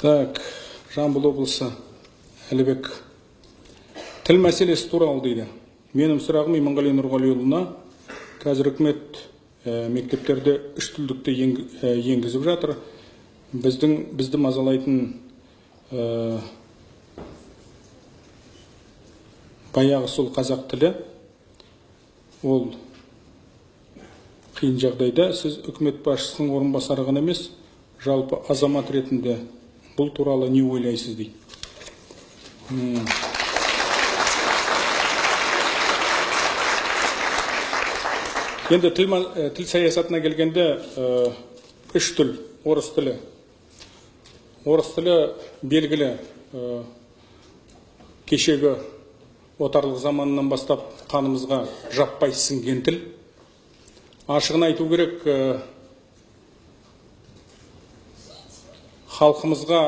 Так, Жамбыл облысы, Әлібек. Тіл мәселесі туралы дейді. Менің сұрағым Иманғали Нұрғалиұлына. Қазір үкімет мектептерде үш тілдікті енгізіп жатыр. Бізді мазалайтын баяғы сол қазақ тілі. Ол қиын жағдайда сіз үкімет басшысының орынбасары ғана емес, жалпы азамат ретінде бұл туралы не ойлайсыз дейді. Енді тіл саясатына келгенде үш тіл, орыс тілі. Орыс тілі белгілі, кешегі отарлық заманынан бастап қанымызға жаппай сіңген тіл. Ашығын айту керек, халқымызға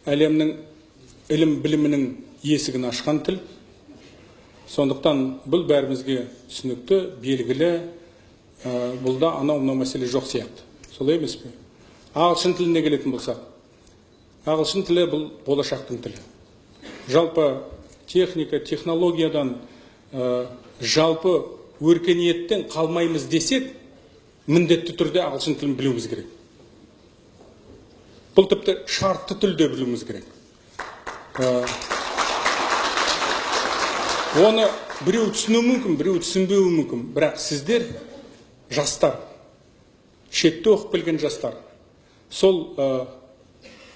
әлемнің ілім білімінің есігін ашқан тіл. Сондықтан бұл бәрімізге түсінікті, белгілі, бұлда анау-мынау мәселе жоқ сияқты. Солай емес пе? Ағылшын тіліне келетін болсақ, ағылшын тілі бұл болашақтың тілі. Жалпы техника, технологиядан, жалпы өркениеттен қалмаймыз десек, міндетті түрде ағылшын тілін білуіміз керек. Бұл тіпті шартты тілде білуіміз керек. Оны біреу түсінуі мүмкін, біреу түсінбеуі мүмкін. Бірақ сіздер, жастар, шетте оқып келген жастар, сол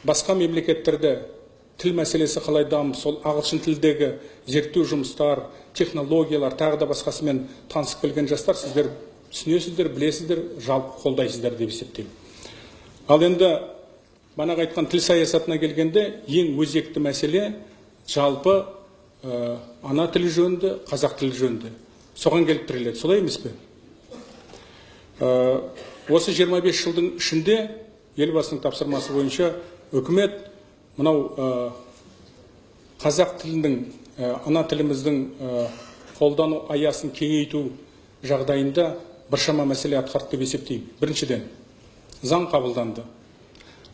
басқа мемлекеттерде тіл мәселесі қалай дамып, сол ағылшын тілдегі зерттеу жұмыстар, технологиялар, тағы да басқасымен танысып келген жастар, сіздер түсінесіздер, білесіздер, жалпы қолдайсыздар деп есептеймін. Ал енді бағанағы айтқан тіл саясатына келгенде ең өзекті мәселе жалпы ана тілі жөнінде, қазақ тілі жөнінде. Соған келіп тіреледі, солай емес пе? Осы 25 жылдың ішінде Елбасының тапсырмасы бойынша үкімет мынау қазақ тілінің, ана тіліміздің қолдану аясын кеңейту жағдайында біршама мәселе атқарды деп есептеймін. Біріншіден, заң қабылданды,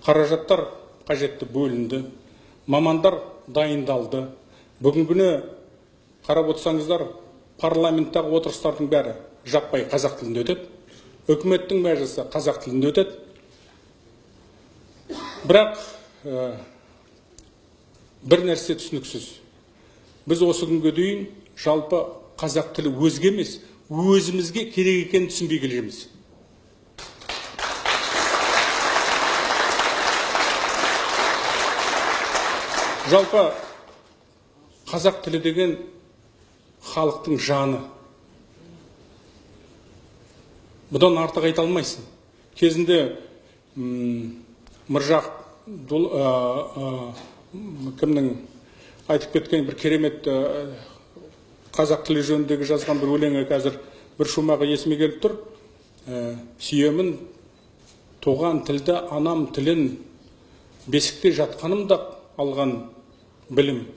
қаражаттар қажетті бөлінді, мамандар дайындалды. Бүгінгі күні қарап отырсаңыздар, парламенттағы отырыстардың бәрі жаппай қазақ тілінде өтеді, үкіметтің мәжілісі қазақ тілінде өтеді. Бірақ бір нәрсе түсініксіз. Біз осы күнге дейін жалпы қазақ тілі өзге емес, өзімізге керек екенін түсінбей келеміз. Жалпы қазақ тілі деген халықтың жаны. Бұдан артық айта алмайсың. Кезінде Міржақып кімнің айтып кеткен бір керемет қазақ тілі жөніндегі жазған бір өлеңі қазір бір шумағы есіме келіп тұр. Сүйемін туған тілді, анам тілін, бесікте жатқанымда алған білім.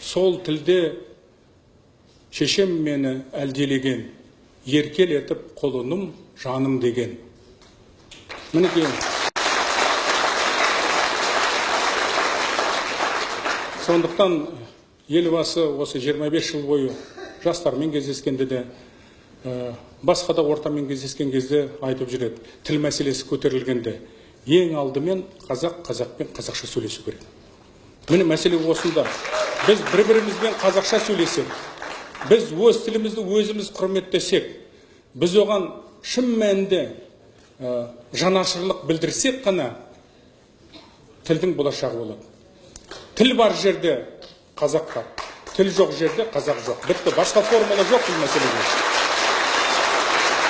Сол тілде шешем мені әлделеген, еркелетіп құлыным жаным деген. Мінекей. Сондықтан Елбасы осы 25 жыл бойы жастармен кездескенде де, басқа да ортамен кездескен кезде айтып жүреді. Тіл мәселесі көтерілгенде ең алдымен қазақ қазақпен қазақша сөйлесу керек. Міне мәселе осында. Біз бір-бірімізбен қазақша сөйлесек, біз өз тілімізді өзіміз құрметтесек, біз оған шын мәнінде жанашырлық білдірсек қана тілдің болашағы болады. Тіл бар жерде қазақ бар, тіл жоқ жерде қазақ жоқ. Бітті, басқа формула жоқ бұл мәселеде.